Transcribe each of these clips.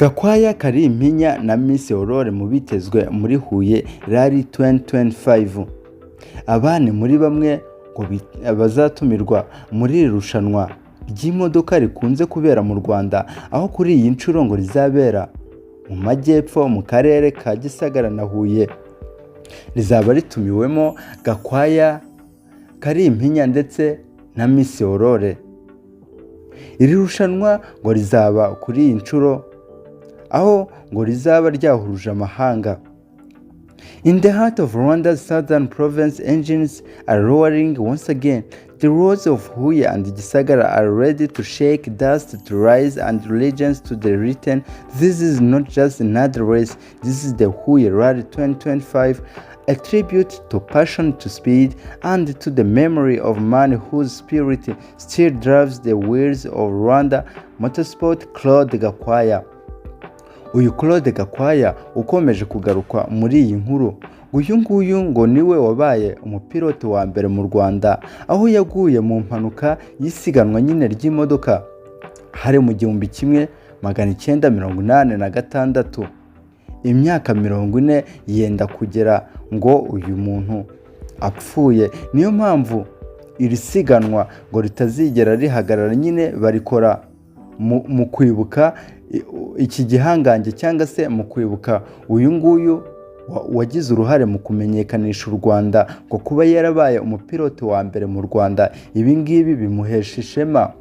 Gakwaya Kalimpinya na Miss Aurore mu bitezwe muri Huye Rally 2025. Aba ni muri bamwe ngo bazatumirwa muri iri rushanwa ry'imodoka rikunze kubera mu Rwanda, aho kuri iyi nshuro ngo rizabera mu majyepfo mu karere ka Gisagara na Huye. Rizaba ritumiwemo Gakwaya Kalimpinya ndetse na Miss Aurore. Iri rushanwa ngo rizaba kuri iyi nshuro, aho ngo rizaba ryahuruje amahanga. In the heart of Rwanda's southern province, engines are roaring once again. The roads of Huye and Gisagara are ready to shake dust to rise and legends to the return. This is not just another race. This is the Huye Rally 2025, a tribute to passion, to speed, and to the memory of man whose spirit still drives the wheels of Rwanda motorsport, Claude Gakwaya. Uyu Claude Gakwaya ukomeje kugarukwa muri iyi nkuru, uyu nguyu ngo niwe wabaye umupilote wa mbere mu Rwanda, aho yaguye mu mpanuka y'isiganwa nyine ry'imodoka, hari mu 1986. Imyaka 40 yenda kugera ngo uyu muntu apfuye. Niyo mpamvu iri siganwa ngo ritazigera rihagarara nyine, barikora mu kwibuka iki gihangange cyangwa se mu kwibuka uyu nguyu wagize uruhare mu kumenyekanisha u Rwanda, ngo kuba yarabaye umupilote wa mbere mu Rwanda, ibi ngibi bimuhesha ishema.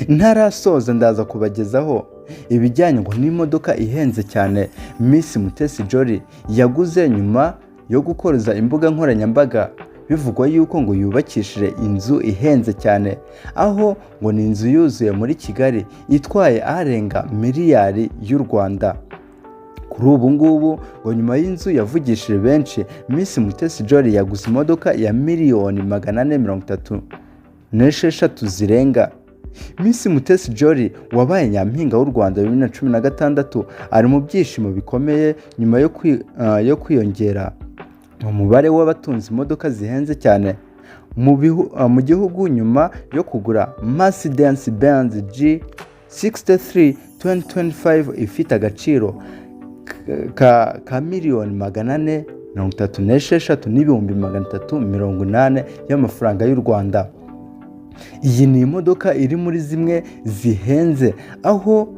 Ntarasoza, ndaza kubagezaho ibijyanye ngo n'imodoka ihenze cyane Miss Mutesi Jolly yaguze nyuma yo gukoreza imbuga nkoranyambaga bivugwa yuko ngo yubakishije inzu ihenze cyane, aho ngo ni inzu yuzuye muri Kigali itwaye arenga miliyari y'u Rwanda. Kuri ubu ngubu ngo nyuma y'inzu yavugishije benshi, Miss Mutesi Jolly yaguze imodoka ya miliyoni 436 zirenga. Miss Mutesi Jolly wabaye Nyampinga w'u Rwanda 2016 ari mu byishimo bikomeye nyuma yo kwiyongera mu mubare w'abatunze imodoka zihenze cyane mu gihugu, nyuma yo kugura Mercedes Benz G63 2025 ifite agaciro ka miliyoni 436 n'ibihumbi 380 y'amafaranga y'u Rwanda. Iyi ni imodoka iri muri zimwe zihenze, aho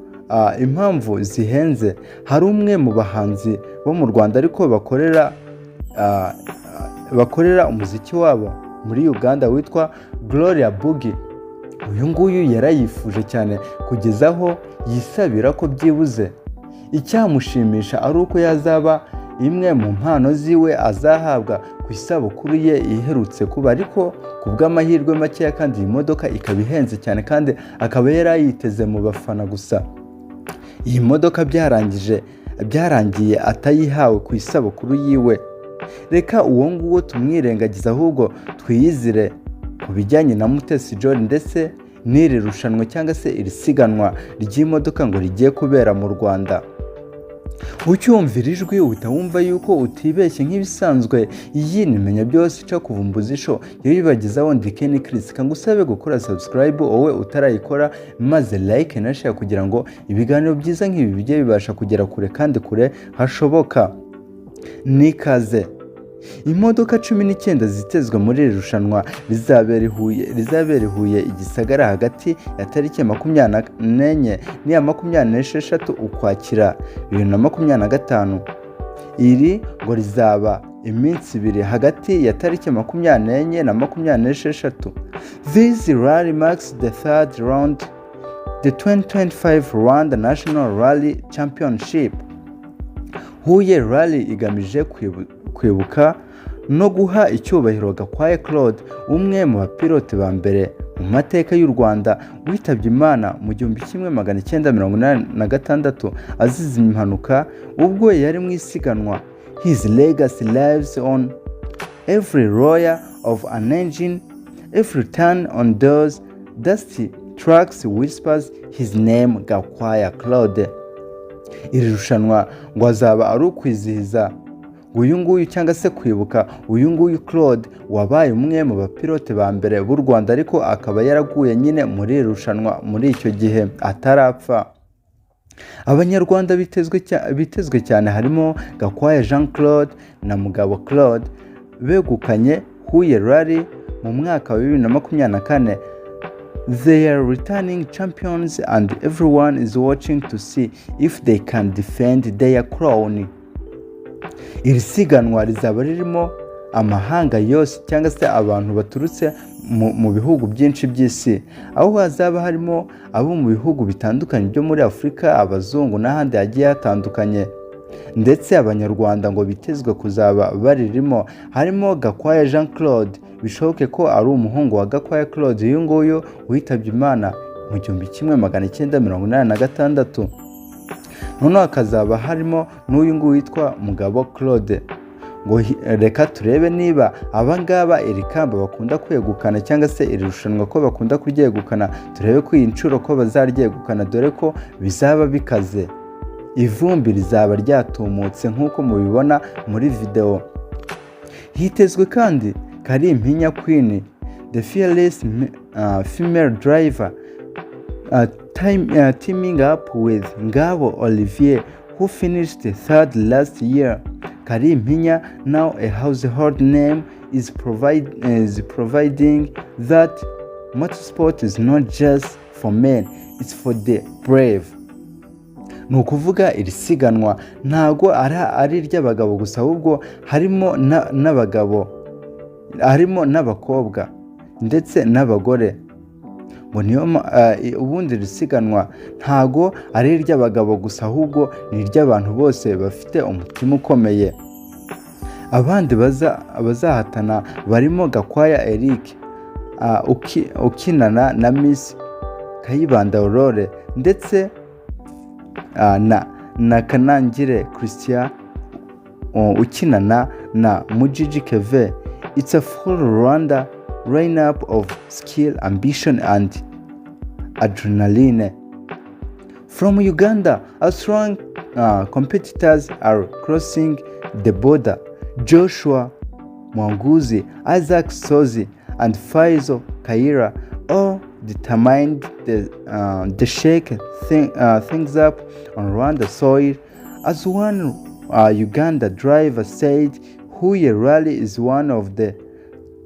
impamvu zihenze, hari umwe mu bahanzi bo mu Rwanda ariko bakorera umuziki wabo muri Uganda witwa Gloria Bugie. Uyu nguyu yarayifuje cyane kugeza aho yisabira ko byibuze icyamushimisha ari uko yazaba imwe mu mpano ziwe azahabwa ku isabukuru ye iherutse kuba, ariko ku bw'amahirwe makeya, kandi iyi modoka ikaba ihenze cyane kandi akaba yari ayiteze mu bafana gusa, iyi modoka byarangiye atayihawe ku isabukuru yiwe. Reka uwo nguwo tumwirengagize, ahubwo twiyizire ku bijyanye na Mutesi Jolly ndetse n'iri rushanwa cyangwa se iri siganwa ry'imodoka ngo rigiye kubera mu Rwanda. Ucyumvira ijwi uhita wumva yuko utibeshye. Nk'ibisanzwe, iyi ni Menya Byose ica kuvumbuza isho iyo bibagezaho. Ndi Ken Chris, ngusabe gukora subscribe wowe utarayikora, maze like na share kugira ngo ibiganiro byiza nk'ibi bijye bibasha kugera kure kandi kure hashoboka. Nikaze. Imodoka 19 zitezwe muri iri rushanwa rizabera i Huye i Gisagara hagati ya tariki 24 n'iya 26 Ukwakira 2025. Iri ngo rizaba iminsi 2 hagati ya tariki 24 na 26. This rally marks the third round the 2025 Rwanda National Rally Championship. Huye Rally igamije kwibuka no guha icyubahiro Gakwaya Claude, umwe mu bapilote ba mbere mu mateka y'u Rwanda witabye Imana mu 1986 azize impanuka ubwo yari mu isiganwa. His legacy lives on. Every roar of an engine, every turn on those dusty tracks whispers his name, Gakwaya Claude. Iri rushanwa ngo azaba ari ukwizihiza uyu nguyu cyangwa se kwibuka uyu nguyu Claude wabaye umwe mu bapilote ba mbere b'u Rwanda, ariko akaba yaraguye nyine muri iri rushanwa muri icyo gihe atarapfa. Abanyarwanda bitezwe cyane harimo Gakwaya Jean Claude na Mugabo Claude begukanye Huye Rally mu mwaka wa 2024. They are returning champions and everyone is watching to see if they can defend their crown. Iri siganwa rizaba ririmo amahanga yose cyangwa se abantu baturutse mu bihugu byinshi by'isi, aho hazaba harimo abo mu bihugu bitandukanye byo muri Afurika, abazungu n'ahandi hagiye hatandukanye. Ndetse Abanyarwanda ngo bitezwe kuzaba baririmo harimo Gakwaya Jean Claude, bishoboke ko ari umuhungu wa Gakwaya Claude, uyu nguyu witabye Imana mu 1986. Noneho hakazaba harimo n'uyu nguyu witwa Mugabo Claude. Ngo reka turebe niba abangaba iri kamba bakunda kwegukana cyangwa se iri rushanwa ko bakunda kuryegukana, turebe ko iyi nshuro ko bazaryegukana, dore ko bizaba bikaze, ivumbi rizaba ryatumutse nk'uko mubibona muri videwo. Hitezwe kandi Karimpinya Queen, the fearless female driver, teaming up with Ngabo Olivier, who finished third last year. Karimpinya, now a household name, is providing that motorsport is not just for men, it's for the brave. Ni ukuvuga iri siganwa ntago ari iry'abagabo gusa, ahubwo harimo n'abagabo, harimo n'abakobwa ndetse n'abagore. Ngo niyo ubundi iri siganwa ntago ari iry'abagabo gusa, ahubwo ni iry'abantu bose bafite umutima ukomeye. Abandi bazahatana barimo Gakwaya Eric ukinana na Miss Kayibanda Aurore, ndetse na Kanangire Christian ukinana na Mujiji Keve. It's a full Rwanda lineup of skill, ambition and adrenaline. From Uganda, a strong competitors are crossing the border. Joshua Mwanguzi, Isaac Sozi, and Faizo Kaira, all determined the shake things up on Rwanda soil. As one Uganda driver said, "Huye Rally is one of the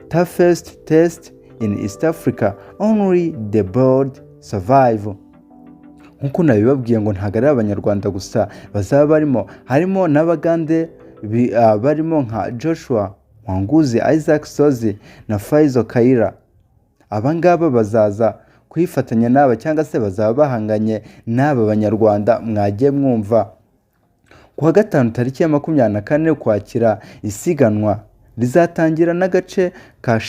toughest tests in East Africa. Only the bold survive." Nk'uko nabibabwiye ngo ntabwo ari Abanyarwanda gusa bazaba barimo, harimo n'Abagande barimo nka Joshua Mwanguzi, Isaac Sozi na Faizo Kaira. Abangaba bazaza kwifatanya n'aba cyangwa se bazaba bahanganye n'aba Banyarwanda mwagiye mwumva. Ku wa gatanu tariki ya 24 Ukwakira, isiganwa rizatangira n'agace ka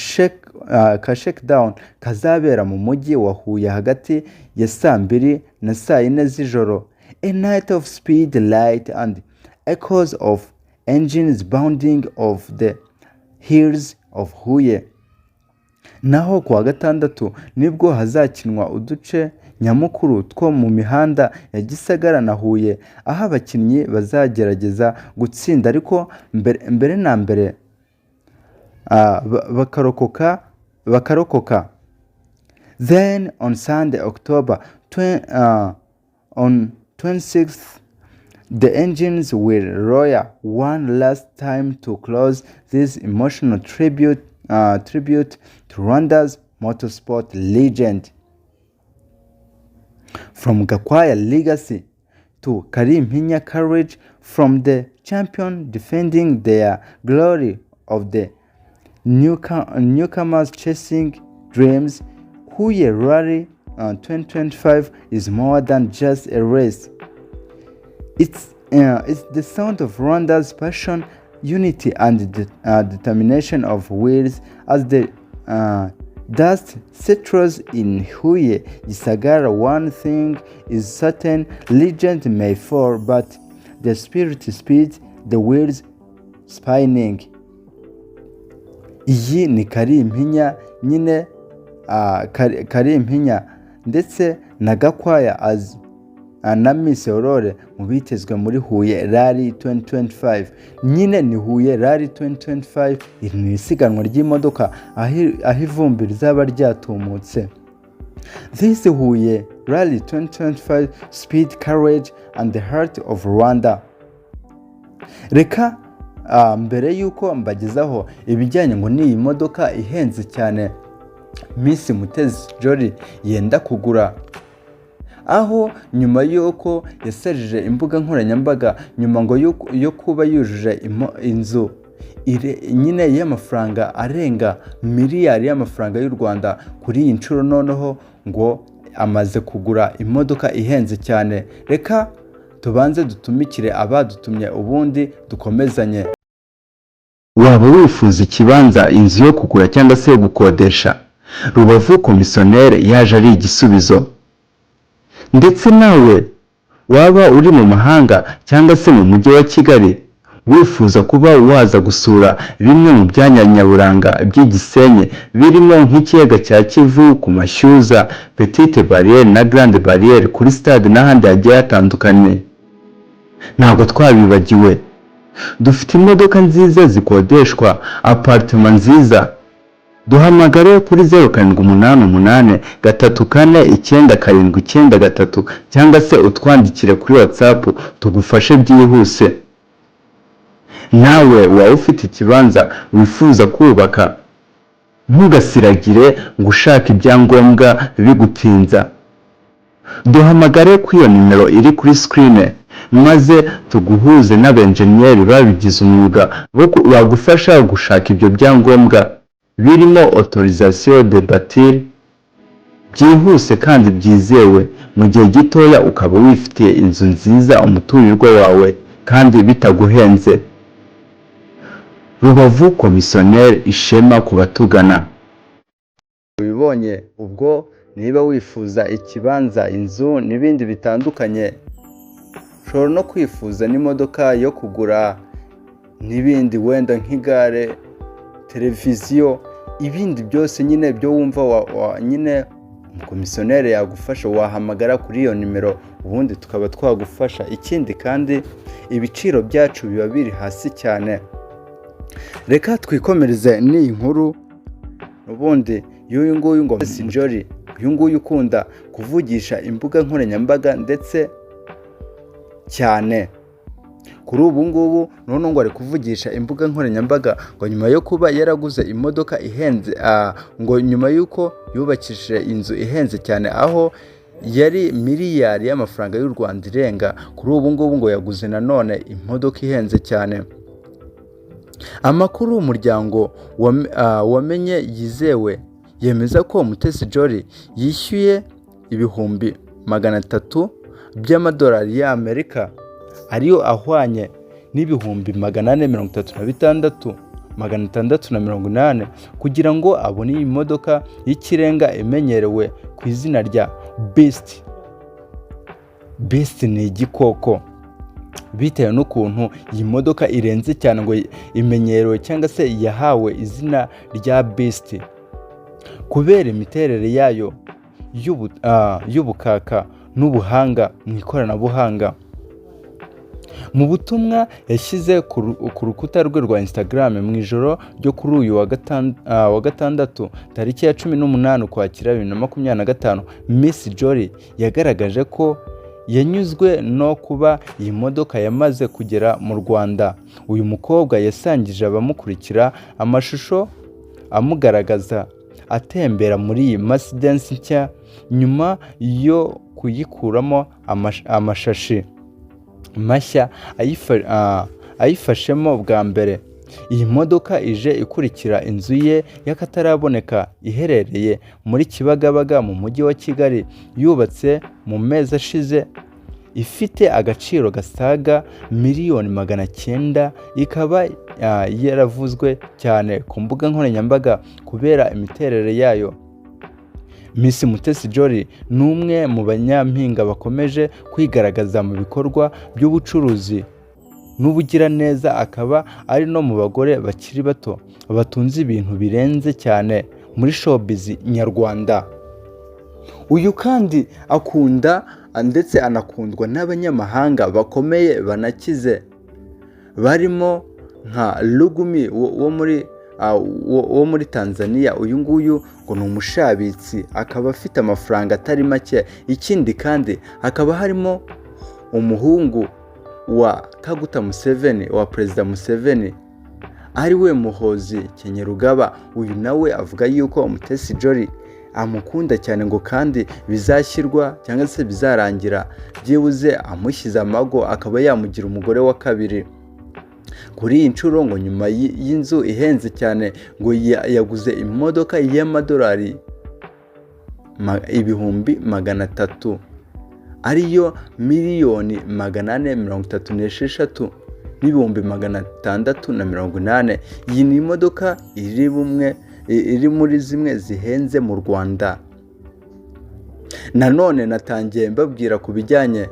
shakedown kazabera mu mujyi wa Huye hagati ya saa 2 na saa 4 z'ijoro. A night of speed, light and echoes of engines bounding off the hills of Huye. Naho ku wa gatandatu nibwo hazakinwa uduce nyamukuru two mu mihanda ya Gisagara na Huye, aho abakinnyi bazagerageza gutsinda, ariko mbere na mbere bakarokoka. Then on Sunday, October on 26th, the engines will roar one last time to close this emotional tribute to Rwanda's motorsport legend. From Gakwaya legacy to Karimpinya courage, from the champion defending their glory of the newcomers chasing dreams, Huye Rally 2025 is more than just a race. It's the sound of Rwanda's passion, unity, and determination of wheels as the dust settles in Huye, Gisagara. One thing is certain: legend may fall, but the spirit speeds the wheels spinning. Iyi ni Karimpinya nyine, Karimpinya ndetse na Gakwaya na Miss Aurore mu bitezwe muri Huye Rally 2025. Nyine ni Huye Rally 2025. Iri ni isiganwa ry'imodoka aho ivumbi rizaba ryatumutse. This Huye Rally 2025, Speed, Courage and the Heart of Rwanda. Reka mbere y'uko mbagezaho ibijyanye ngo n'iyi modoka ihenze cyane Miss Mutesi Jolly yenda kugura, aho nyuma y'uko yasajije imbuga nkoranyambaga nyuma ngo yo kuba yujuje inzu nyine y'amafaranga arenga miliyari y'amafaranga y'u Rwanda, kuri iyi nshuro noneho ngo amaze kugura imodoka ihenze cyane. Reka tubanze dutumikire abadutumye, ubundi dukomezanye. Waba wifuza ikibanza, inzu yo kugura cyangwa se yo gukodesha? Rubavu Komisiyoneri yaje ari igisubizo. Ndetse nawe waba uri mu mahanga cyangwa se mu Mujyi wa Kigali, wifuza kuba waza gusura bimwe mu byanya nyaburanga by'igisenyi, birimo nk'ikiyaga cya Kivu ku Mashyuza, Petite Barrière na Grande Barrière, kuri stade n'ahandi hagiye hatandukanye, ntabwo twabibagiwe. Dufite imodoka nziza zikodeshwa, apartment nziza. Duhamagare kuri 0788349793 cyangwa se utwandikire kuri WhatsApp tugufashe byihuse. Nawe waba ufite ikibanza wifuza kubaka, ntugasiragire ngo ushake ibyangombwa bigutinza. Duhamagare kuri iyo nimero iri kuri screen, maze tuguhuze n'abenjeniyeri babigize umwuga bagufasha gushaka ibyo byangombwa birimo autorisation de bâtir byihuse kandi byizewe, mu gihe gitoya ukaba wifitiye inzu nziza, umuturirwa wawe, kandi bitaguhenze. Rubavu Komisiyoneri, ishema ku batugana. Ubibonye ubwo, niba wifuza ikibanza, inzu n'ibindi bitandukanye, ushobora no kwifuza n'imodoka yo kugura n'ibindi, wenda nk'igare, televiziyo, ibindi byose nyine byo wumva nyine umukomisiyoneri yagufasha, wahamagara kuri iyo nimero ubundi tukaba twagufasha. Ikindi kandi ibiciro byacu biba biri hasi cyane. Reka twikomereze n'iyi nkuru ubundi y'uyu nguyu ngo Miss Jolly, uyu nguyu ukunda kuvugisha imbuga nkoranyambaga ndetse cyane. Kuri ubu ngubu noneho ngo ari kuvugisha imbuga nkoranyambaga ngo nyuma yo kuba yaraguze imodoka ihenze, ngo nyuma y'uko yubakishije inzu ihenze cyane, aho yari miliyari y'amafaranga y'u Rwanda irenga, kuri ubu ngubu ngo yaguze nanone imodoka ihenze cyane. Amakuru Umuryango wamenye yizewe yemeza ko Mutesi Jolly yishyuye 300,000 by'amadolari y'Amerika, ariyo ahwanye n'436,680, kugira ngo abone iyi modoka y'ikirenga imenyerewe ku izina rya Beast. Beast ni igikoko bitewe n'ukuntu iyi modoka irenze cyane, ngo imenyerewe cyangwa se yahawe izina rya Beast kubera imiterere yayo y'ubukaka n'ubuhanga mu ikoranabuhanga. Mu butumwa yashyize ku rukuta rwe rwa Instagram mu ijoro ryo kuri uyu wa gatandatu tariki ya 18 Ukwakira 2025, Miss Jolly yagaragaje ko yanyuzwe no kuba iyi modoka yamaze kugera mu Rwanda. Uyu mukobwa yasangije abamukurikira amashusho amugaragaza atembera muri iyi Mercedes nshya nyuma yo kuyikuramo amashashi mashya ayifashemo bwa mbere. Iyi modoka ije ikurikira inzu ye y'akataraboneka iherereye muri Kibagabaga mu Mujyi wa Kigali, yubatse mu mezi ashize, ifite agaciro gasaga miliyoni 900, ikaba yaravuzwe cyane ku mbuga nkoranyambaga kubera imiterere yayo. Miss Mutesi Jolly ni umwe mu banyampinga bakomeje kwigaragaza mu bikorwa by'ubucuruzi n'ubugiraneza, akaba ari no mu bagore bakiri bato batunze ibintu birenze cyane muri showbiz nyarwanda. Uyu kandi akunda ndetse anakundwa n'abanyamahanga bakomeye banakize, barimo nka Lugumi wo muri wo muri Tanzania. Uyu nguyu ngo ni umushabitsi, akaba afite amafaranga atari make. Ikindi kandi hakaba harimo umuhungu wa Kaguta Museveni, wa Perezida Museveni, ari we Muhozi Kainerugaba. Uyu nawe avuga yuko Umutesi Jolly amukunda cyane, ngo kandi bizashyirwa cyangwa se bizarangira byibuze amushyize amago, akaba yamugira umugore wa kabiri. Kuri iyi nshuro ngo nyuma y'inzu ihenze cyane, ngo yaguze imodoka y'amadolari 300,000, ariyo 436,680,000. Iyi ni imodoka iri muri zimwe zihenze mu Rwanda. Nanone natangiye mbabwira ku bijyanye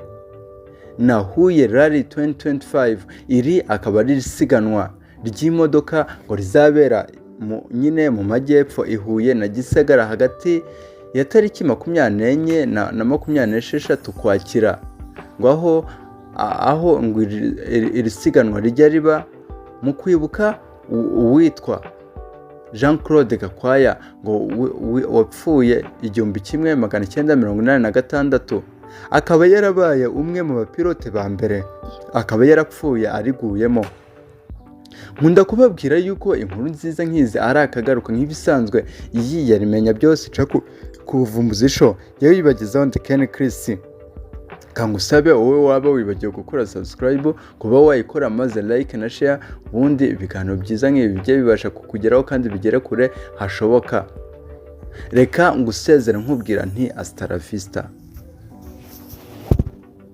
na Huye Rally 2025. Iri akaba ari isiganwa ry'imodoka ngo rizabera nyine mu majyepfo, i Huye na Gisagara, hagati ya tariki 24 na 26 Ukwakira, ngo aho ngo iri siganwa rijya riba mu kwibuka uwitwa Jean Claude Gakwaya, ngo wapfuye 1986, akaba yarabaye umwe mu bapilote ba mbere, akaba yarapfuye ariguyemo. Nkunda kubabwira yuko inkuru nziza nk'izi ari akagaruka. Nk'ibisanzwe, iyi yarimenya byose ica ku Buvumbuzi Show, yewe yibagezaho ndi Ken Chris. Kangusabe wowe waba wibagiwe gukora subscribe kuba wayikora, maze like na share, ubundi ibiganiro byiza nk'ibi bijye bibasha kukugeraho kandi bigere kure hashoboka. Reka ngusezere nkubwira nti hasta la vista.